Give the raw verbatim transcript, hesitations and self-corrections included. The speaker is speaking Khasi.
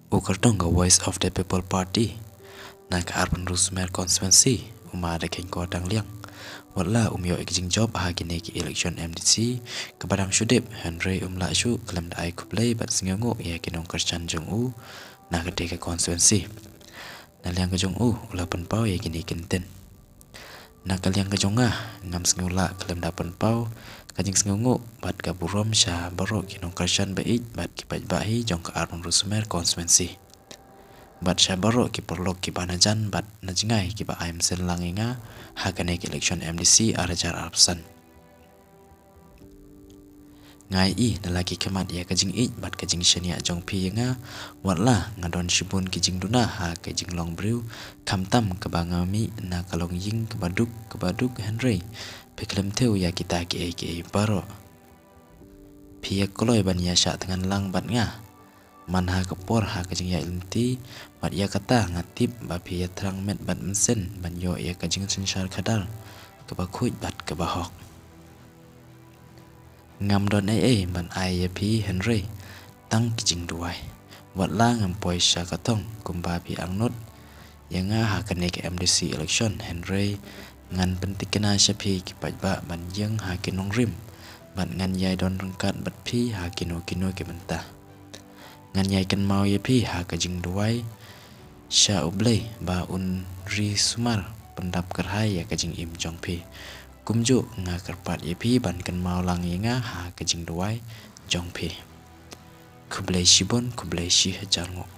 U kyrtong ka Voice of the People Party na ka Urban Rusumer Constituency, u Ma Dakheiñkor Dangliang, wat la um ïoh ïa ka jingjop ha kine ki election M D C kaba dang shu dep, hynrei um lah shuh khlem da ai khublei bad sngewnguh ïa ki nongkyrshan jong u na kata ka constituency. Na liang ka jong u, u la pynpaw ïa kine ki kyntien: Na ka liang ka jong nga, ngam sngew lah khlem da pynpaw ka jingsngewnguh bad ka burom sha baroh ki nongkyrshan ba ïeit bad ki paidbah hi jong ka Urban Rusumer Constituency, bad sha baroh ki paralok kiba na jan bad na jngai kiba ai mynsiem lang ïa nga ha kane ka election M D C ar hajar arphew san. Nga ïohi na la ki khmat ïa ka jingïeit bad ka jingshaniah jong phi ïa nga, wat la nga don shibun ki jingduna ha ka jinglong briew, khamtam kaba nga mih na ka longïing kaba duk kaba duk, hynrei phi khlem thew ïa kita kiei kiei baroh. Phi ïa kloi ban ïa shah thngan lang bad nga man ha ka por ha ka jingïaid lynti, bad ïa kata nga tip ba phi ïa thrang met bad mynsiem ban ïoh ïa ka jingsynshar khadar kaba khuid bad kaba hok. Ngam don ei ei ban ai ïa phi hynrei tang ki jingduwai. Wat la ngam poi sha ka thong kumba phi angnud ïa nga ha kane ka M D C election, hynrei ngan pyntikna sha phi ki paidbah ban ïeng ha ki nongrim, bad ngan ïai don ryngkat bad phi ha kino kino ki bynta. Ngan ïai kynmaw ïa phi ha ka jingduwai sha U Blei ba un ri sumar pyndap kyrhai ïa ka jingim jong phi. Kumjuh nga kyrpad ïa phi ban kynmaw lang ïa nga ha ka jingduwai jong phi. Khublei shibun, khublei shi hajar nguh.